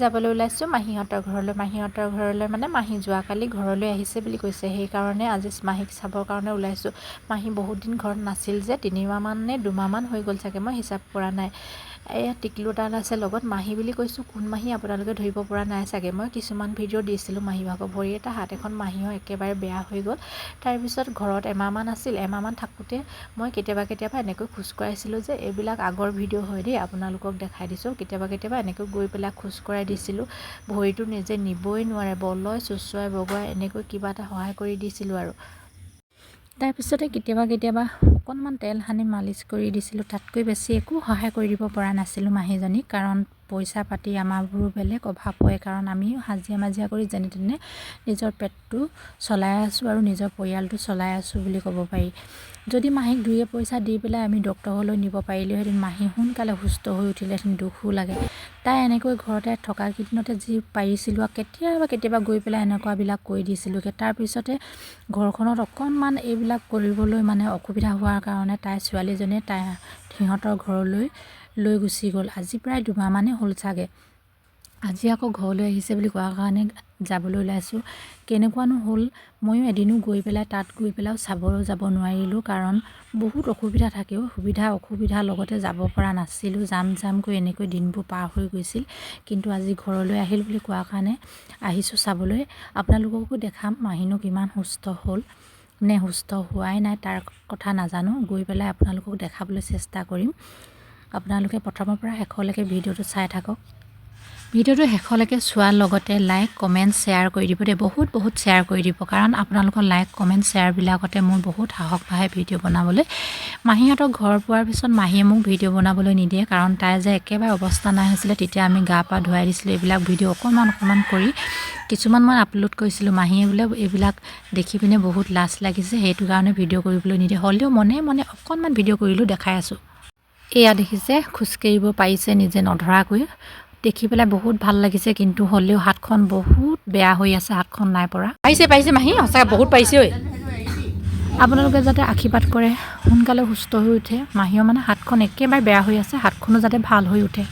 যাবলৈ ওলাইছোঁ মাহীহঁতৰ ঘৰলৈ। মাহীহঁতৰ ঘৰলৈ মানে মাহী যোৱাকালি ঘৰলৈ আহিছে বুলি কৈছে, সেইকাৰণে আজি মাহীক চাবৰ কাৰণে ওলাইছোঁ। মাহী বহুত দিন ঘৰত নাছিল যে, 3 মাহমান নে 2 মাহমান হৈ গ'ল চাগে, মই হিচাপ কৰা নাই। এয়া টিকলু এটা আছে লগত। মাহী বুলি কৈছোঁ, কোন মাহী আপোনালোকে ধৰিব পৰা নাই চাগে। মই কিছুমান ভিডিঅ' দিছিলোঁ মাহী ভাগৰ। ভৰি এটা হাত এখন মাহীও একেবাৰে বেয়া হৈ গ'ল। তাৰপিছত ঘৰত এমাহমান আছিল। এমাহমান থাকোঁতে মই কেতিয়াবা কেতিয়াবা এনেকৈ খোজ কঢ়াইছিলোঁ যে, এইবিলাক আগৰ ভিডিঅ' হয় দেই, আপোনালোকক দেখাই দিছোঁ। কেতিয়াবা কেতিয়াবা এনেকৈ গৈ পেলাই খোজ কঢ়াই দিছিলোঁ। ভৰিটো নিজে নিবই নোৱাৰে, বলয় চোঁচৰাই বগৰাই এনেকৈ কিবা এটা সহায় কৰি দিছিলোঁ। আৰু তাৰপিছতে কেতিয়াবা কেতিয়াবা অকণমান তেল সানি মালিচ কৰি দিছিলোঁ। তাতকৈ বেছি একো সহায় কৰি দিব পৰা নাছিলোঁ মাহীজনীক, কাৰণ পইচা পাতি আমাৰবোৰো বেলেগ অভাৱ হয়, কাৰণ আমিও হাজিৰা মাজিৰা কৰি যেনে তেনে নিজৰ পেটটো চলাই আছোঁ আৰু নিজৰ পৰিয়ালটো চলাই আছোঁ বুলি ক'ব পাৰি। যদি মাহীক দুই এপইচা দি পেলাই আমি ডক্টৰ ঘৰলৈ নিব পাৰিলোহেঁতেন, মাহী সোনকালে সুস্থ হৈ উঠিলেহেঁতেন। দুখো লাগে। তাই এনেকৈ ঘৰতে থকা কেইদিনতে যি পাৰিছিলোঁ আৰু কেতিয়াবা কেতিয়াবা গৈ পেলাই এনেকুৱাবিলাক কৰি দিছিলোঁগৈ। তাৰপিছতে ঘৰখনত অকণমান এইবিলাক কৰিবলৈ মানে অসুবিধা হোৱাৰ কাৰণে তাইৰ ছোৱালীজনীয়ে তাই সিহঁতৰ ঘৰলৈ লৈ গুচি গ'ল। আজি প্ৰায় 2 মাহমানেই হ'ল চাগে। আজি আকৌ ঘৰলৈ আহিছে বুলি কোৱাৰ কাৰণে যাবলৈ ওলাইছোঁ। কেনেকুৱানো হ'ল, ময়ো এদিনো গৈ পেলাই তাত গৈ পেলাইও চাব যাব নোৱাৰিলোঁ, কাৰণ বহুত অসুবিধা থাকেও। সুবিধা অসুবিধাৰ লগতে যাব পৰা নাছিলোঁ। যাম যামকৈ এনেকৈ দিনবোৰ পাৰ হৈ গৈছিল। কিন্তু আজি ঘৰলৈ আহিল বুলি কোৱাৰ কাৰণে আহিছোঁ চাবলৈ। আপোনালোককো দেখাম মাহীনো কিমান সুস্থ হ'ল নে সুস্থ হোৱাই নাই তাৰ কথা নাজানো। গৈ পেলাই আপোনালোকক দেখাবলৈ চেষ্টা কৰিম। আপোনালোকে প্ৰথমৰ পৰা শেষলৈকে ভিডিঅ'টো চাই থাকক। ভিডিঅ'টো শেষলৈকে চোৱাৰ লগতে লাইক, কমেণ্ট, শ্বেয়াৰ কৰি দিব দেই। বহুত বহুত শ্বেয়াৰ কৰি দিব, কাৰণ আপোনালোকৰ লাইক, কমেণ্ট, শ্বেয়াৰবিলাকতে মোৰ বহুত সাহস বাঢ়ে ভিডিঅ' বনাবলৈ। মাহীহঁতক ঘৰ পোৱাৰ পিছত মাহীয়ে মোক ভিডিঅ' বনাবলৈ নিদিয়ে, কাৰণ তাই যে একেবাৰে অৱস্থা নাই হৈছিলে। তেতিয়া আমি গা পা ধুৱাই দিছিলোঁ। এইবিলাক ভিডিঅ' অকণমান অকণমান কৰি কিছুমান মই আপলোড কৰিছিলোঁ। মাহীয়ে বোলে এইবিলাক দেখি পিনে বহুত লাজ লাগিছে, সেইটো কাৰণে ভিডিঅ' কৰিবলৈ নিদিয়ে। হ'লেও মনে মনে অকণমান ভিডিঅ' কৰিলোঁ, দেখাই আছোঁ। এয়া দেখিছে, খোজকাঢ়িব পাৰিছে নিজে নধৰাকৈ। দেখি পেলাই বহুত ভাল লাগিছে। কিন্তু হ'লেও হাতখন বহুত বেয়া হৈ আছে, হাতখন নাই পৰা। পাৰিছে, পাৰিছে মাহী, সঁচাকৈ বহুত পাৰিছে ঐ। আপোনালোকে যাতে আশীৰ্বাদ কৰে, সোনকালে সুস্থ হৈ উঠে। মাহীও মানে হাতখন একেবাৰে বেয়া হৈ আছে, হাতখনো যাতে ভাল হৈ উঠে।